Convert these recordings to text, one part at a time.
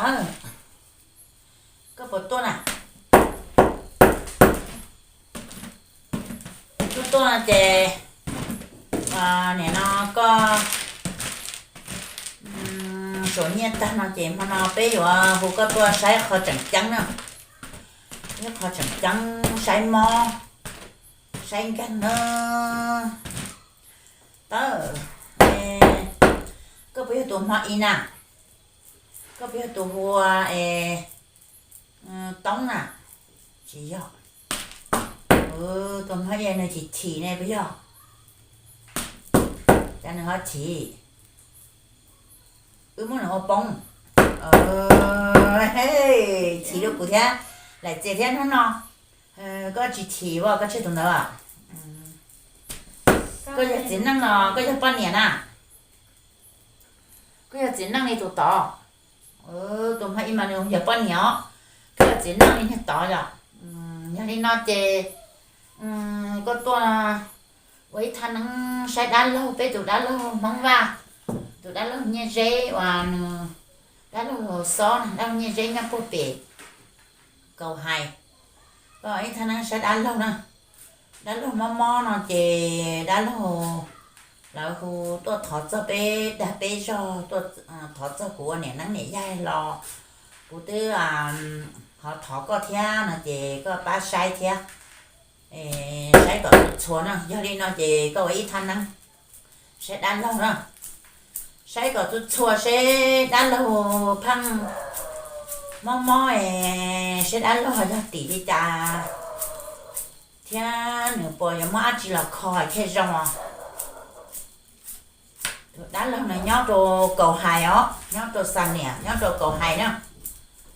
Tawb, koj puas tuaj na? Tuaj tuaj ces nim no koj suav nyiaj tag no ces hmo no peb yuav hu koj tuaj saib qhov tseem ceeb na. Ib qhov tseem ceeb, saib mob, saib nkeeg na. Tawb, koj puas yog tus hmo i na? Koj puas yog tus hu ua es Toob na? Tsis yog. Tus hmo i nws chim chim ne puas yog? Cas nws ho chim? Wb muab nws ua poob. Chim rau kuv thiab, laim txias thiab hnub no. Koj tsis chim as, koj tseg tus ntawd. Koj yog txiv neej los koj yog poj niam na? Koj yog txiv neej li tus tod? Tus hmo i mas nws yog poj niam os. Koj yog txiv neej li niag tod yom? Yog li no ces koj tuaj ua ib thaj neeb saib dab laug, peb tus dab laug Hmoob Vaj, tus dab laug Nyiaj Zeb uas nws, dab laug Xob na, dab laug Nyiaj Zeb nyob puag pem Kaus Hais. Koj ua ib thaj neeb saib dab laug na. Dab laug mob mob no ces dab laug, lawv hu tuaj thov txog peb dag peb zog, tuaj thov txog kuv ua niam neeb niam yaig los kuv twb ho thov koj thiab no ces koj pab saib thiab. Saib kom txhua txhua na, yog li no ces koj ua ib thaj neeb saib dab laug na. Saib kom txhua txhua seb dab laug pheej mob mob es seb dab laug yog tim li cas thiab nws puas yuav muab dab tsi los kho thiaj zoo os. Tus dab laug no nyob rau Kaus Hais os, nyob rau Xa Niam, nyob rau Kaus Hais na.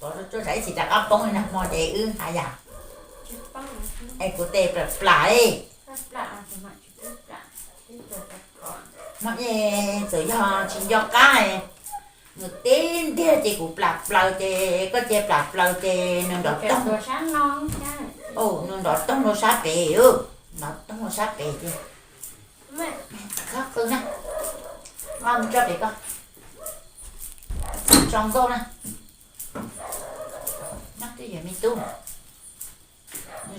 Tuav tsuag tsuag tsam ib chim rov qab poob li nag hmo ces wb hais yam. Es kuv tes plam plam li. Hmo es txawm yog tsis nco qab, nws tib ntiag ces kuv plam plaws ces koj cia plam plaws ces nws nrov toog. Nws nrov toog rau sab pem, nrov toog rau sab pem ces txhob qw na, mus tso pem koj, txhob tso nkauj na. Nyob twj ywm me tub,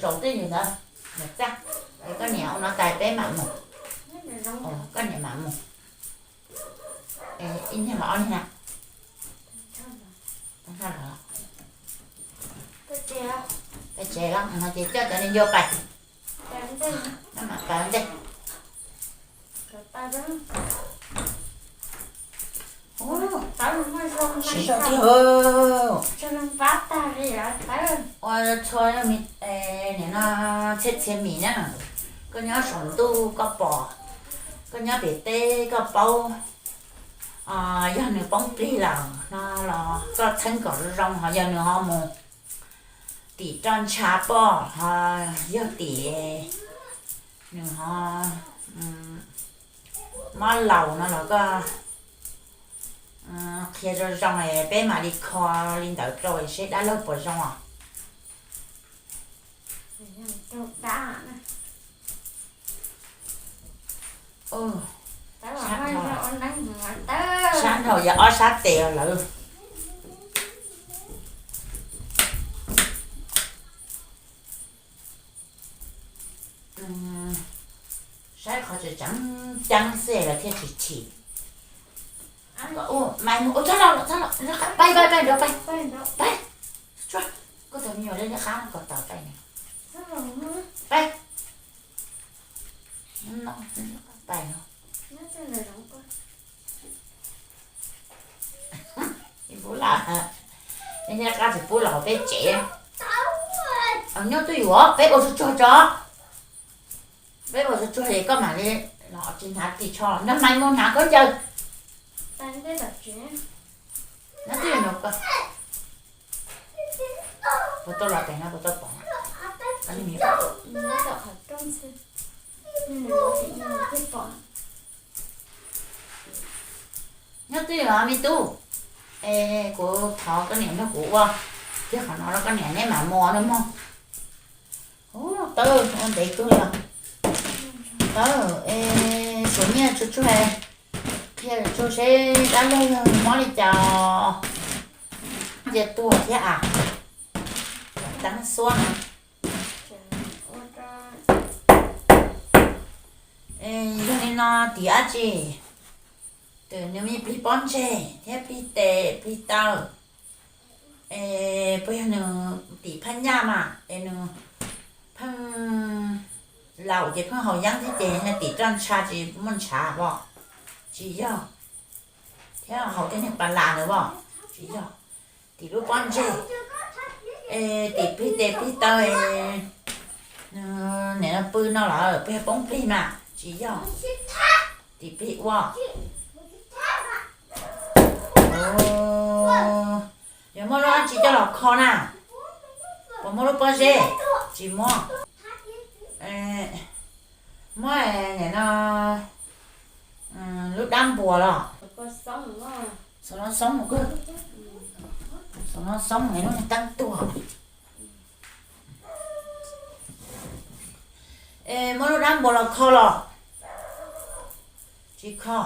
zaum twj ywm ntawd, niam txaj, es koj niam ua no tas peb mam mus, koj niam mam mus. Ib niag los ob niag na. Peb tsev los no ces coj cov niag ncua pais, mam pais ua ntej. Siv zog tiag. Ua txhua nim no txhiab txhiab mis na, koj nyob saum ntuj koj pom, koj nyob pem teb koj paub. Yog nws poob plig lawm no los koj txheeb kom zoo zoo, ho yog nws ho mus tim roj ntsha poj, ho yog tim nws ho mob laus no los koj qhia zoo zoo es peb mam li kho li ntawd rau seb dab laug puas zoo os. Sab nraum yog ob sab tes lawm. Saib qhov tseem ceeb xwb lawv thiaj tsis chim. Mas mus, txhob los, txhob los, pais, pais, pais, pais, pais. Koj tus me nyuam liab liab qab kom tau pais ne. Pais. Pais no. Pub los, liab liab qab tsis pub los peb tsev. Nyob twj ywm, peb ua tsuag tsuag tso. Peb ua tsuag tsuag es koj mam li los tsis hnav ris tsho, nrog Maiv mus hnav khaub ncaws. Nyob twj ywm, puas tau los pem no puas tau pom? Nyob twj ywm me tub, es kuv thov koj niam nrog kuv ua kiag qhov no rau koj niam neb mam mus nawb mog. Ub, tawb ua ntev kawg li os. Tawb, es suav nyiaj tsuag tsuag, qhia tsuag seb dab laug yog mob li cas os. Tias tuag thiab a, teeb xuab na. Yog li no tim dab tsi, twb nws me plig pob ntseg thiab plig tes plig taw, es puas yog nws tim phaj nyaj mas es nws pheej laus ces pheej haus yeeb thiab ces tim roj ntsha tsis muaj ntshav os? Tsis yog. Thiab haus tej niag pas las ntawd os? Tsis yog. Tim lub pob ntseg, es tim plig tes plig taw, nim no pw no los puas yog poob plig mas? Tsis yog. Tim plig ua. Yuav muab lub dab tsi coj los kho na? Puas muaj lub pob zeb? Tsis muaj. Muab nim no lub dab npuas los? Xov no xoob, xov no xoob es lub teeb tuag. Es muab lub dab npuas los kho los? Tsis kho.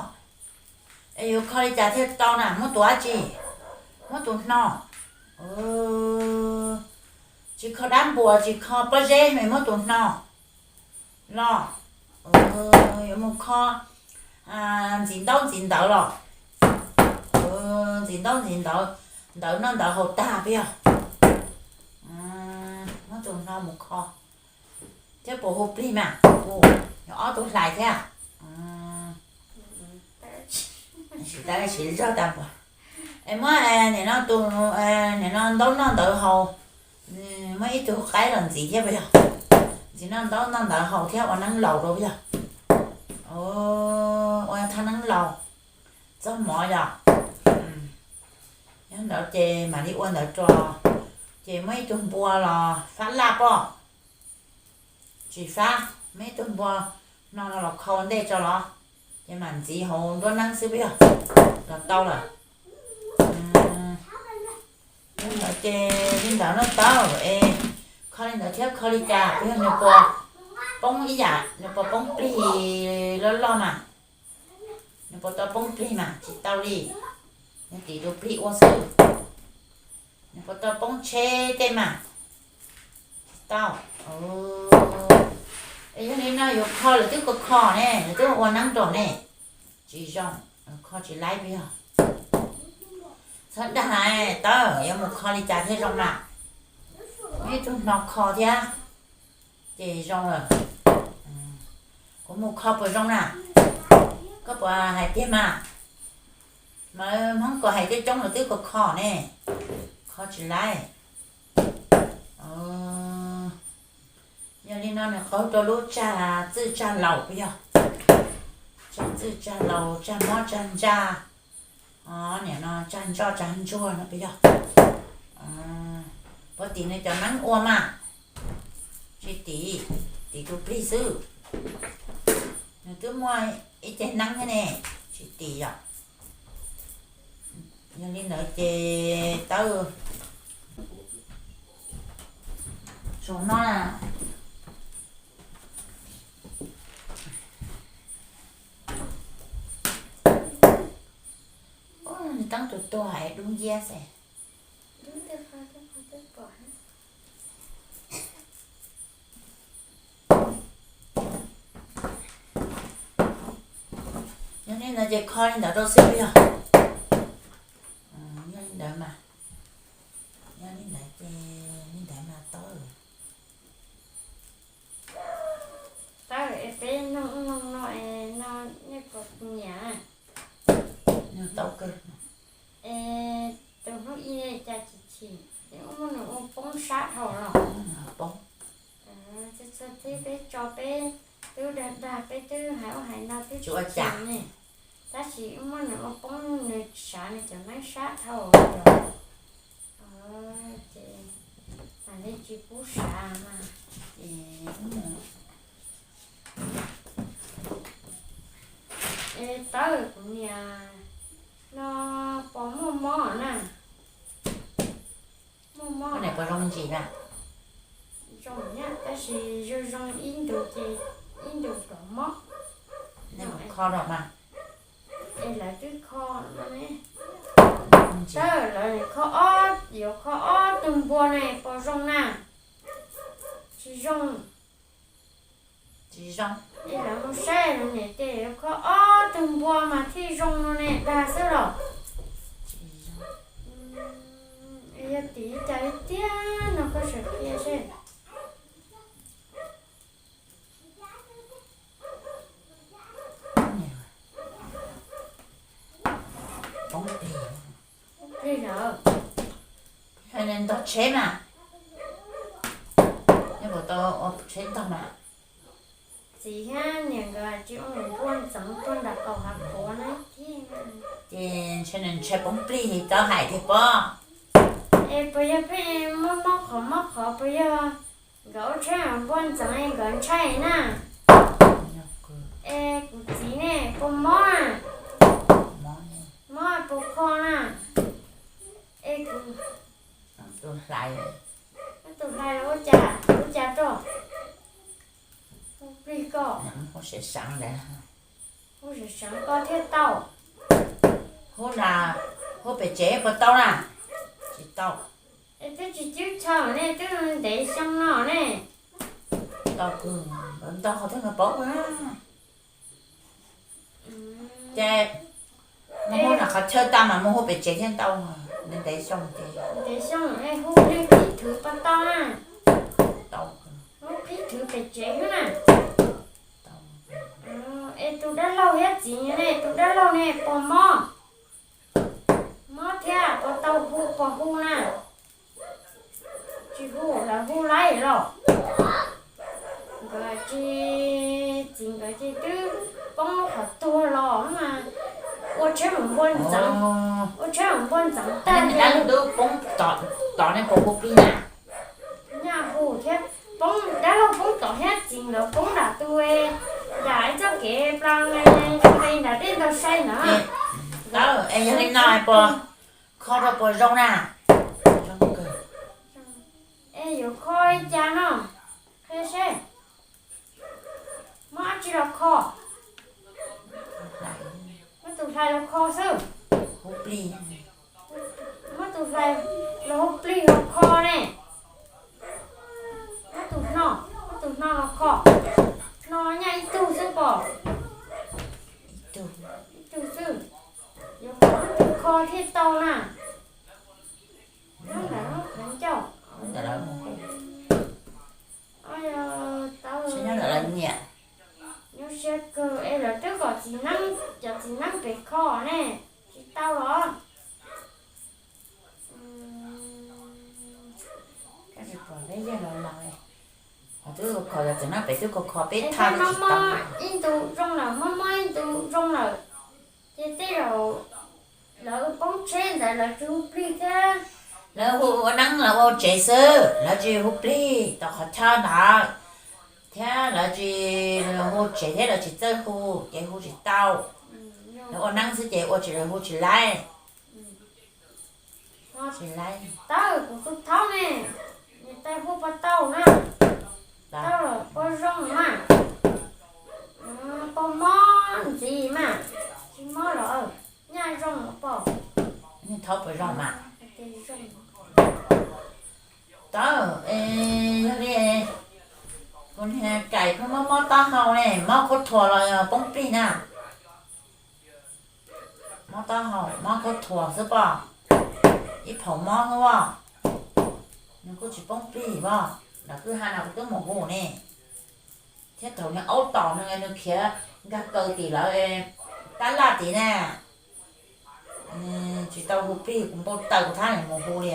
Es yuav kho li cas thiaj tau na? Muab tus dab tsi? Muab tus hno. Tsis kho dab npuas tsis kho pob zeb, muab tus hno los? Yuav mus kho ntxiv ntaub ntxiv ntawv los? Ntxiv ntaub ntxiv ntawv, ntawv noj ntawv haus tag puas yog? Muab tus hno mus kho. Thiab puas hu plig mas? Hu. Yog ob tug hlais thiab. Siv zog tas npuas. Es muab nim no tus, nim no ntaub noj ntawv haus, muab ib tug qaib los ntxiv thiab puas yog? Ntxiv noj ntaub noj ntawv haus thiab ua neeb laus rau puas yog? Ua thaj neeb laus, txog mov yog? Nyob ntawd ces mam li ua ntawd rau. Ces muab ib tug npua los fab laj pob? Tsis fab. Muab ib tug npua no los kho ua ntej tso los? Ces mam ntxiv hauv nruab neeb xwb puas yog? Los tau lawm. Ntawd ces li ntawd no tau es kho li ntawd thiab kho li cas puas yog nws puas poob ib yam, nws puas poob plig loj loj mas? Nws puas tau poob plig mas? Tsis tau li. Nws tim tus plig ua xwb. Nws puas tau poob tsheb tej mas? Tsis tau. Es yog li no yuav kho lawv twb kho kho ne, lawv twb ua neeb rau ne. Tsis zoo, kho tsis laib puas yog? Txhob dag, tawb yuav mus kho li cas thiaj zoo na? Muaj ib tug hno kho thiab ces zoo lawm. Kuv mus kho puas zoo na? Koj puas hais tiag mas? Mas Hmoob kom hais coob coob lawv twb kho kho ne, kho tsis laib. Yog li no nws qaug rau lub tsag txwj tsag laus puas yog? Tsag txwj tsag laus, tsag mob tsag ntsaj, nim no tsag ntsoj tsag ntsuag no puas yog? Puas tim nws cov neeb ua mas? Tsis tim, tim tus plig xwb. Nws twb muaj ib ceg neeb thiab ne, tsis tim yom. Yog li ntawd ces tawb, saum no na. Ub, teeb tus tuag hais dub nciab xwb. Yog li ntawd ces kho li ntawd rau xwb puas yog? Yog li ntawd mas, yog li ntawd ces li ntawd mas tau. Tawb, es peb nug ub nug no es no nej puas nyiam? Nws tau kawg. Es tus hnub ib cas chim chim, ub muab nws ua poob sab dhau los? Poob. Txhua txhua teb peb tso peb twb dag dag, peb twb hais ub hais no twb tsis ua cas ne. Tab sis ub muab nws ua poob, nws sav nws cov neeb sab dhau los. Ces mam li tsis pub sav mas. Es Tawb, kuv niam no puas muaj mob na? Muaj mob. Puas zoo ntsis na? Zoo nyab, tab sis zoo zoo ib ntus ces ib ntus rov mob. Nej mus kho los mas. Es lawv twb kho no ne. Tawb, lawv kho ob Yuav kho ob tug npua ne puas zoo na? Tsis zoo. Tsis zoo. Lawv mus saib niam tes yuav kho ob tug npua mas thiaj zoo no ne, dag xwb los. Yog tim cas li tiag no koj sam qhia seb. Poob plig. Plig lawm. Ntog tsheb mas, nej puas tau ua tsheb ntog mas? Txiv thiab niam nkawd tsis ua npua ntxeev tuaj nram qaum hav qhuav na. Ces ntshe nws ntshai poob plig li tau hais tiag pob. Es puas yog pheej mob mob qhov mob qhov puas yog nkawd ua tsheb npua ntxeev nkawd ntshai na? Es kuv txiv ne puas mob na? Mob puas kho na? Es kuv tus hlais, tus hlais los ua cas ua cas rau? Hu plig koj, hu seev seev ntawd, hu seev seev koj thiaj tau. Hu na, hu pem tsev puas tau na? Tsis tau. Es twb tsis cub chaw ne, twb ntev xyoo no ne. Tau kawg, ntog qhov twg mas paub na. Ces mus hu nram qhov chaw tau mas mus hu pem tsev thiaj tau, ntev xyoo ces. Ntev xyoo es hu li qhib thwv puas tau na? Tau. Hu qhib thwv pem tsev xwb na. Es tus dab laug thiab txiv ne, tus dab laug ne puas mob? Mob thiab puas tau hu, puas hu na? Tsis hu lawv hu laij los? Nkawd tsis, txiv nkawd ces twb poob lub qhov tuag los mas ua tsheb mus npua ntxeev, ua tsheb mus npua ntxeev tag ces dab laug twb poob tod, nej puas hu plig na? Nyaj hu thiab, poob dab laug poob tod thiab txiv nkawd poob nram tus, nram ib txoj kev plas nqa nqa nqa nram dej ntawd sai ntawd. Tau, es yog li no puas kho rau puas zoo na? Es yuav kho li cas no? Qhia seb. Muab dab tsi los kho? Muab tus hlais los kho xwb. Muab tus hlais los hu plig los kho ne. Muab tus hno, muab tus hno los kho. Hno nyaj ib tug xwb pom. Ib tug xwb. Yuav kho ib tug kho thiaj tau na. Nyob ntawm lub qhov ncauj. Tau, nyob ntawm lawv nyiam. Nyuaj siab kawg es lawv twb kom txiv neeb, cov txiv neeb pem kho ne, tsis tau los. Tab sis pom peb yawg laus laus, ho twb kho cov txiv neeb pem twb kho kho peb thaj twb tsis tau. Ib ntu zoo lawm, mob mob ib ntu zoo lawm, ces tej zaum lawv poob tsheb ntawd lawv tsis hu plig thiab. Lawv hu ua neeb lawv ua tsev xwb, lawv tsis hu plig tom qhov chaw ntawd thiab, lawv tsis hu tsev thiab lawv tsis txawj hu, ces hu tsis tau. Lawv ua neeb xwb ces ua tsis, hu tsis laib. Tsis laib. Tawb, kuv tus thaub ne, niam tais hu puas tau na? Tau lawm, puas zoo mas? Puas mob ntxiv mas? Tsis mob los? Nyaj zoo pom. Thaub puas zoo mas? Tawb, yog li kuv niag kaim pheej mob mob taub hau ne, mob khaub thuas los yog poob plig na? Mob taub hau, mob khaub thuas xwb pom. Ib phaum mob xwb pom. Nws kuj tsis poob plig pom, lawv kwj ha no kuv twb mus hu ne. Thiab thaum nws aub tom nws, nws khiav nkag kaw tim lawv tab laj tid na. Tsis tau hu plig, kuv npau taws kuv thiaj mus hu li.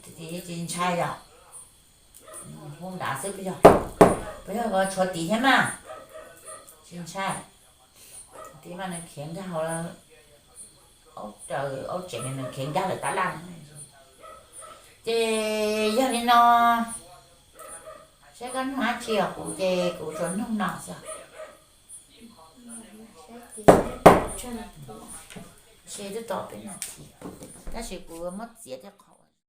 Tsis ntshai yom? Hu nrad xwb puas yog? Puas yog tshuav tid thiab mas? Tsis ntshai. Tid mas nws khiav nkag hauv aub raws aub tsev, nws khiav nkag lawm tab laj. Ces yog li no, saib koj nug dab tsi os, kuv ces kuv tsuas nug no xwb. Ntshe twb tau peb nas this, tab sis kuv muab txiav thiaj qhov.